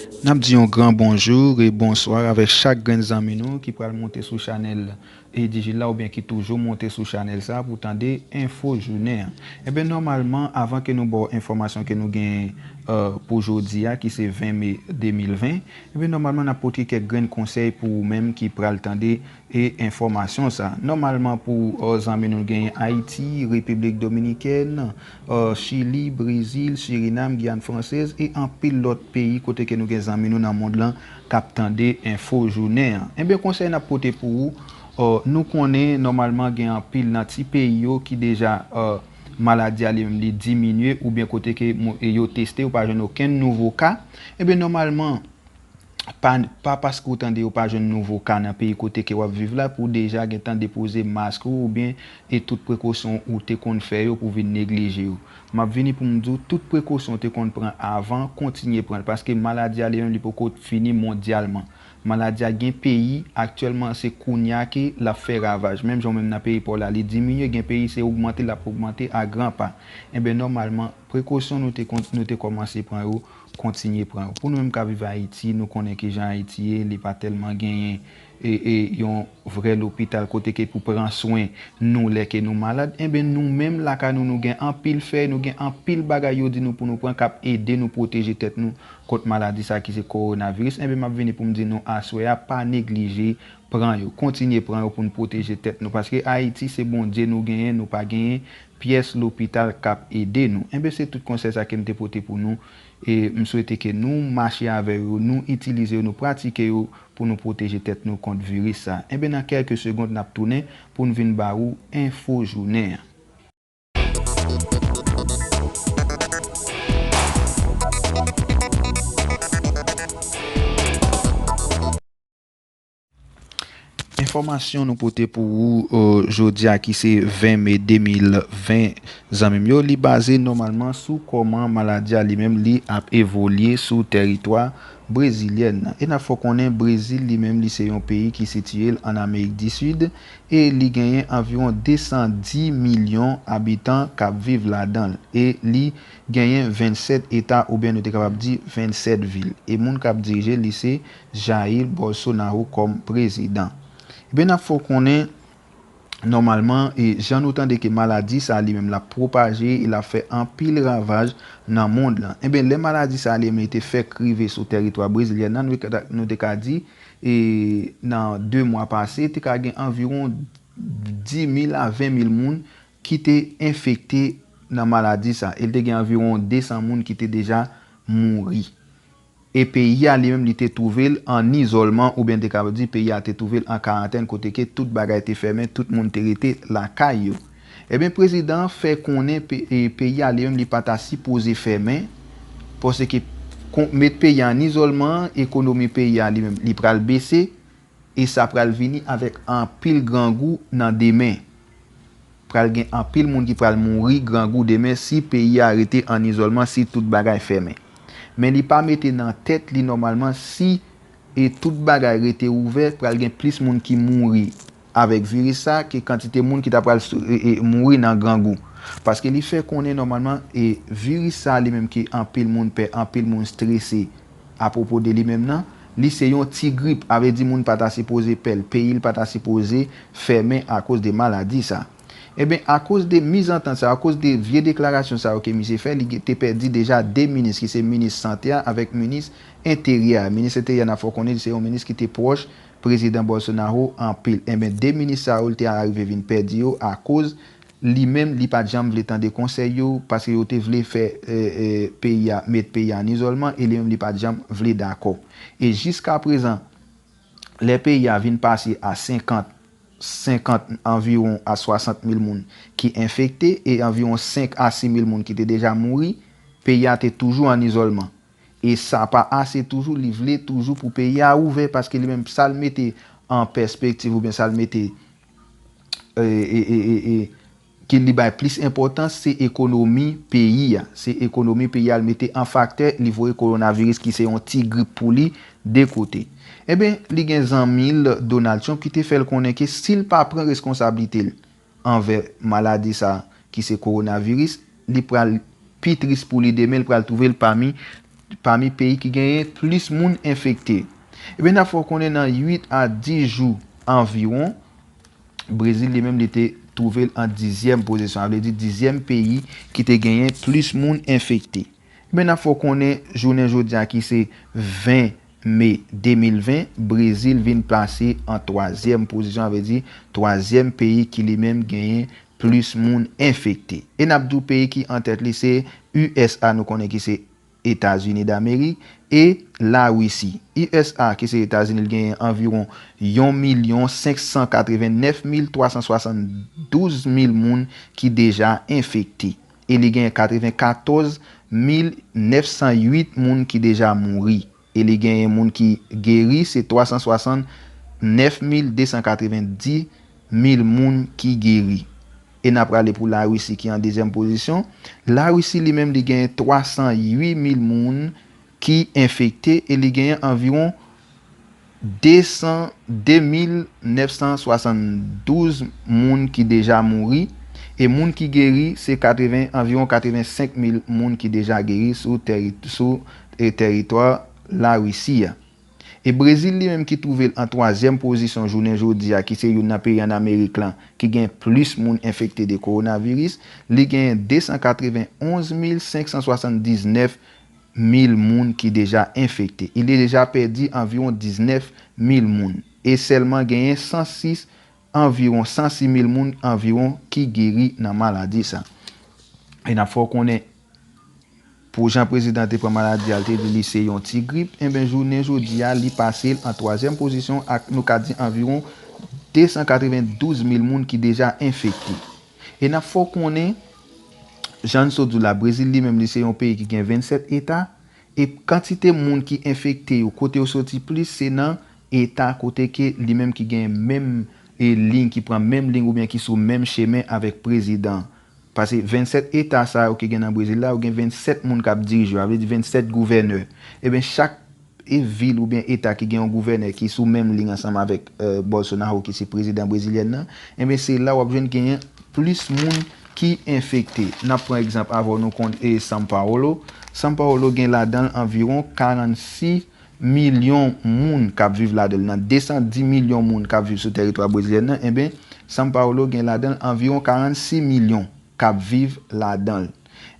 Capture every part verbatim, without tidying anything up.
N ap di yon gran bonjou e bonswa avèk chak grenn zanmi nou ki pral monte sou chanèl e Digil la oubyen ki toujou monte sou chanèl sa pou tande enfo jounen an. Enben, nòmalman, avan ke nou ba w enfòmasyon ke nou genyen, eh, pou jodi a, ki se ven me de mil ven, enben, nòmalman, n ap pote kèk grenn konsèy pou ou menm ki pral tande e enfòmasyon sa. Nòmalman, pou, eh, zanmi nou genyen Ayiti, Repiblik Dominikèn, eh, Chili, Brezil, Sirinam, Giyàn Fransèz e anpil lòt peyi kote ke nou gen zanmi nou nan mond lan k ap tande enfo jounen an. Enben, konsèy n ap pote pou ou, eh, nou konnen nòmalman gen anpil nan ti peyi yo ki deja, eh, maladi a li menm li diminye oubyen kote ke mo- e yo teste, yo pa jwenn okenn nouvo ka. Enben, nòmalman, pa, pa paske w tande yo pa jwenn nouvo ka nan peyi kote ke w ap viv la pou w deja gentan depoze mask ou oubyen e tout prekosyon ou te konn fè yo pou vin neglije yo. M ap vini pou m di w tout prekosyon w te konn pran avan, kontinye pran l, paske maladi a li menm li poko fini mondyalman. Maladi a gen peyi aktyèlman se kounye a ke l ap fè ravaj. Menm jan w menm nan peyi pa w la, li diminye, gen peyi se ogmante, l ap ogmante a gran pa. Enben, nòmalman, prekosyon nou te kon- nou te kòmanse pran yo, kontinye pran yo. Pou nou menm k ap viv Ayiti, nou konnen kijan Ayiti ye, li pa tèlman genyen e, e yon vrè lopital kote ke pou pran swen nou lè ke nou malad. Enben, nou menm lakay nou, nou gen anpil fèy, nou gen anpil bagay yo di nou pou nou pran k ap ede nou pwoteje tèt nou kont maladi sa ki se kowonaviris. Enben, m ap vini pou m di nou aswè a, pa neglije pran yo, kontinye pran yo pou n pwoteje tèt nou. Paske Ayiti se Bondye nou genyen, nou pa genyen pyès lopital k ap ede nou. Enben, se tout konsèy sa ke m te pote pou nou. E m swete ke nou mache avè yo, nou itilize yo, nou pratike yo pou nou pwoteje tèt nou kont viris sa. Enben, nan kèlke segond, n ap tounen pou n vin ba ou enfo jounen an. Enfòmasyon nou pote pou ou, eh, jodi a ki se ven me de mil ven, zanmi m yo, li baze nòmalman sou kòman maladi a li menm li ap evolye sou tèritwa brezilyèn nan. E n ap fè w konnen Brezil li menm li se yon peyi ki sitiye l ann Amerik di Sid e li genyen anviwon de san di milyon abitan k ap viv ladan l. E li genyen vennsèt eta oubyen nou te kapab di vennsèt vil. E moun k ap dirije li se Jair Bolsonaro kòm prezidan. Ebyen, n ap fè w konnen, nòmalman, e jan nou tande ke maladi sa li menm l ap pwopaje, e l ap fè anpil ravaj nan mond lan. Ebyen, lè maladi sa li menm li te fèk rive sou tèritwa brezilyèn nan, nou te ka, nou te ka di, e nan de mwa pase, te ka gen anviwon dis mil a ven mil moun ki te enfekte nan maladi sa. E l te gen anviwon de san moun ki te deja mouri. E peyi a li menm, li te twouve l an izòlman, oubyen te ka di peyi a te twouve l an karantèn, kote ke tout bagay te fèmen, tout moun te rete lakay yo. Ebyen, prezidan an fè konnen pe- e peyi a li menm, li pa ta sipoze fèmen, paske kon- met peyi a an izòlman, ekonomi peyi a li menm, li pral bese, e sa pral vini avèk anpil grangou nan demen. Pral gen anpil moun ki pral mouri grangou demen si peyi a rete an izòlman, si tout bagay fèmen. Men li pa mete nan tèt li nòmalman si e tout bagay rete ouvè, pral gen plis moun ki mouri avèk viris sa ke kantite moun ki ta pral sou- e- e mouri nan grangou. Paske li fè konnen nòmalman e viris sa li menm ke anpil moun pè, anpil moun strese apwopo de li menm nan, li se yon ti grip, a vle di moun pa ta sipoze pè l, peyi l pa ta sipoze fèmen akoz de maladi sa. Ebyen, akoz de mizantant sa, akoz de vye deklarasyon sa yo ke misye fè, li te pèdi deja de minis, ki se minis sante a avèk minis enteryè a. Minis enteryè a, n ap fè w konnen, li se yon minis ki te pwòch prezidan Bolsonaro anpil. Ebyen, de minis sa yo, li te arive vin pèdi yo akoz li menm, li pa t janm vle tande konsèy yo, paske yo te vle fè, e, e, peyi a, met peyi a an izòlman, e li menm, li pa t janm vle dakò. E jiskaprezan, lè peyi a vin pase a senkant, senkant, anviwon a swasant mil moun ki enfekte, e anviwon senk a sis mil moun ki te deja mouri, peyi a te toujou an izòlman. E sa pa ase toujou, li vle toujou pou peyi a ouvè, paske li menm sa l mete an pèspektiv oubyen sa l mete, e, e, e, e, e, ki li bay plis enpòtans, se ekonomi peyi a. Se ekonomi peyi a l mete an faktè, li voye kowonaviris ki se yon ti grip pou li de kote. Ebyen, li gen zanmi l, Donald Trump, ki te fè l konnen ke si l pa pran reskonsablite l anvè maladi sa ki se kowonaviris, li pral pi tris pou li demen, li pral twouve l pami pami peyi ki genyen plis moun enfekte. Ebyen, n ap fè w konnen nan uit a dis jou anviwon, Brezil li menm li te twouve l an dizyèm pozisyon, sa vle di dizyèm peyi ki te genyen plis moun enfekte. Ebyen, n ap fè w konnen jounen jodi a ki se ven me de mil ven, Brezil vin plase an twazyèm pozisyon, sa vle di twazyèm peyi ki li menm genyen plis moun enfekte. E n ap di w peyi ki an tèt li se U S A, nou konnen ki se Etazini Damerik, e Larisi. U S A, ki se Etazini, li genyen anviwon yon milyon senk san katreven nèf mil twa san swasann douz mil moun ki deja enfekte. E li genyen katreven katòz mil nèf san uit moun ki deja mouri. E li genyen moun ki geri, se twa san swasann nèf mil de san katreven dis mil moun ki geri. E n ap prale pou Larisi ki an dezyèm pozisyon. Larisi li menm li genyen twa san uit mil moun ki enfekte e li genyen anviwon de san de mil nèf san swasann douz moun ki deja mouri. E moun ki geri se katreven, anviwon katreven senk mil moun ki deja geri sou tèri, sou, e, tèritwa Larisi a. E Brezil li menm ki twouve l an twazyèm pozisyon jounen jodi a, ki se youn nan peyi an Amerik lan ki gen plis moun enfekte de kowonaviris, li gen de san katreven onz mil senk san swasann diznèf mil moun ki deja enfekte. E li deja pèdi anviwon diznèf mil moun. E sèlman genyen san sis, anviwon san sis mil moun anviwon ki geri nan maladi sa. E n ap fè w konnen, pou jan prezidan te pran maladi a, l te di li se yon ti grip, enben, jounen jodi a, li pase l an twazyèm pozisyon ak, nou ka di, anviwon de san katreven douz mil moun ki deja enfekte. E n ap fè w konnen, jan n sot di w la, Brezil li menm, li se yon peyi ki gen vennsèt eta, e kantite moun ki enfekte yo, kote yo soti plis, se nan eta kote ke li menm ki gen menm, e, liy, ki pran menm liy oubyen ki sou menm chemen avèk prezidan. Paske vennsèt eta sa yo ki gen nan Brezil la, yo gen vennsèt moun k ap dirije yo, sa vle di vennsèt gouvènè. Ebyen, chak, e, vil oubyen eta ki gen yon gouvènè ki sou menm liy ansanm avèk, e, Bolsonaro ki se prezidan brezilyèn nan, ebyen, se la w ap jwenn genyen plis moun ki enfekte. N ap pran egzanp avè w, nou konn, e, São Paulo. São Paulo gen ladan l anviwon karannsis milyon moun k ap viv ladan l. Nan de san dis milyon moun k ap viv sou tèritwa brezilyèn nan, enben, São Paulo gen ladan l anviwon karannsis milyon k ap viv ladan l.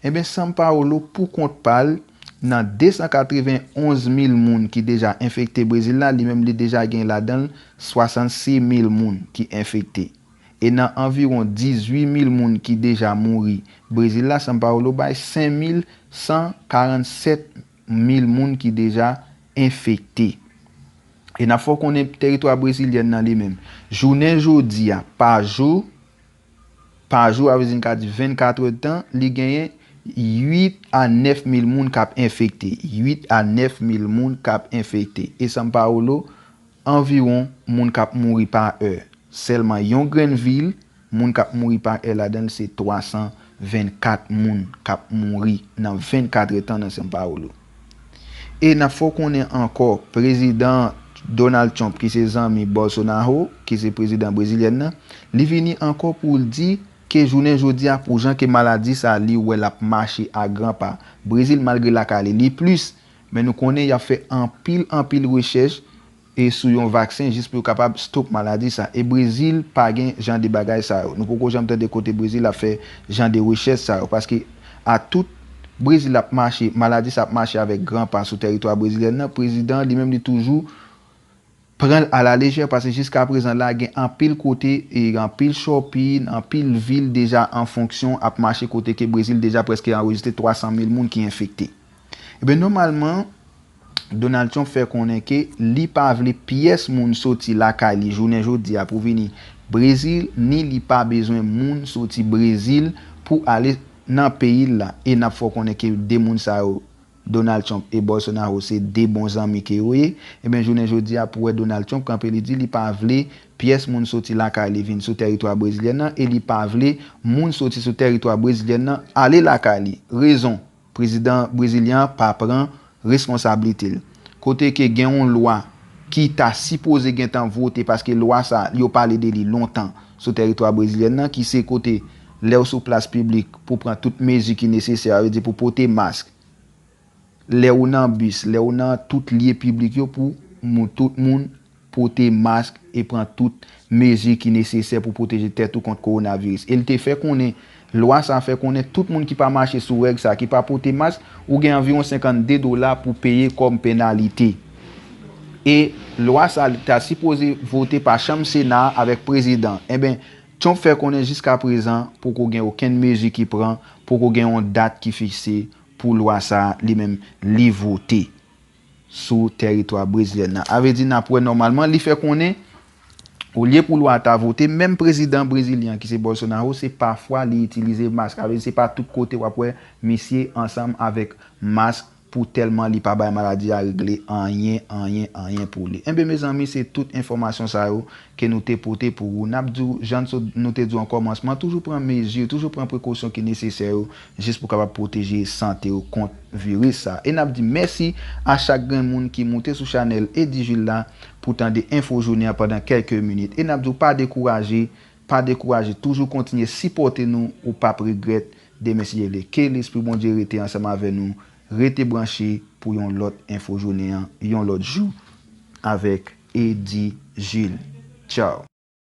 Enben, São Paulo, pou kont pa l, nan de san katreven onz mil moun ki deja enfekte Brezil la, li menm li deja gen ladan l swasann sis mil moun ki enfekte. E nan anviwon dizuit mil moun ki deja mouri Brezil la, São Paulo bay senk mil san karannsèt mil moun ki deja enfekte. E n ap fè w konnen tèritwa brezilyèn nan li menm, jounen jodi a, pa jou, pa jou, sa vle di n ka di vennkat èdtan, li genyen uit a nèf mil moun k ap enfekte. Uit a nèf mil moun k ap enfekte. E São Paulo, anviwon moun k ap mouri pa è. Sèlman yon grenn vil, moun k ap mouri pa è ladan l se twa san vennkat moun k ap mouri nan vennkat èdtan nan São Paulo. E n ap fè w konnen ankò, prezidan Donald Trump, ki se zanmi Bolsonaro, ki se prezidan brezilyèn nan, li vini ankò pou l di ke jounen jodi a, pou jan ke maladi sa a li wè l ap mache a gran pa Brezil, malgre lakay li, li plis, men nou konnen y ap fè anpil, anpil rechèch e sou yon vaksen jis pou yo kapab stop maladi sa. E Brezil pa gen jan de bagay sa yo. Nou poko janm tande kote Brezil ap fè jan de rechèch sa yo. Paske a tout Brezil ap mache, maladi sa ap mache avèk gran pa sou tèritwa brezilyèn nan, prezidan li menm li toujou pran l a la lejè, paske jiska prezan la, gen anpil kote, e anpil shopping, anpil vil deja an fonksyon ap mache kote ke Brezil deja prèske anrejistre twa san mil moun ki enfekte. Ebyen, nòmalman, Donald Trump fè konnen ke li pa vle pyès moun soti lakay li jounen jodi a pou vini Brezil, ni li pa bezwen moun soti Brezil pou ale nan peyi l la. E n ap fè w konnen ke de moun sa yo, Donald Trump e Bolsonaro, se de bon zanmi ke yo ye. Ebyen, jounen jodi a, pou wè Donald Trump kanpe, li di li pa vle pyès moun soti lakay li vin sou tèritwa brezilyèn nan e li pa vle moun soti sou tèritwa brezilyèn nan ale lakay li. Rezon, prezidan brezilyen an pa pran responsablite l. Kote ke gen yon lwa ki ta sipoze gentan vote, paske lwa sa, yo pale de li lontan sou tèritwa brezilyèn nan, ki se kote lè w sou plas piblik pou pran tout mezi ki nesesè, sa vle di pou pote mask, lè ou nan bis, lè ou nan tout lye piblik yo, pou mou- tout moun pote mask e pran tout mezi ki nesesè pou pwoteje tèt ou kont kowonaviris. E l te fè konnen, lwa sa a fè konnen tout moun ki pa mache sou règ sa a, ki pa pote mask, ou gen anviwon senkannde dola pou peye kòm penalite. E lwa sa a ta sipoze vote pa chanm Sena a avèk prezidan. Enben, Trump fè konnen jiskaprezan poko gen okenn mezi ki pran, poko gen yon dat ki fikse pou lwa sa a li menm li vote sou tèritwa brezilyèn nan. A vle di, n ap wè nòmalman, li fè konnen, olye pou lwa a ta vote, menm prezidan brezilyen an ki se Bolsonaro, se pafwa li itilize mask. A vle di, se pa tout kote w ap wè misye ansanm avèk mask pou tèlman li pa bay maladi a regle anyen, anyen, anyen pou li. Enben, mezanmi, se tout enfòmasyon sa yo ke nou te pote pou ou. N ap di w, jan n sot- nou te di w an kòmansman, toujou pran mezi, toujou pran prekosyon ki nesesè yo, jis pou kapab pwoteje sante w kont viris sa. E n ap di mèsi a chak grenn moun ki moute sou chanèl Eddy Jules la pou tande enfo jounen an pandan kèlke minit. E n ap di w pa dekouraje, pa dekouraje, toujou kontinye sipòte nou, ou p ap regrèt demen si Dye vle. Ke Lespri Bondye rete ansanm avè nou, rete branche pou yon lòt enfo jounen an, yon lòt jou avèk Eddy Jules. Tchaw.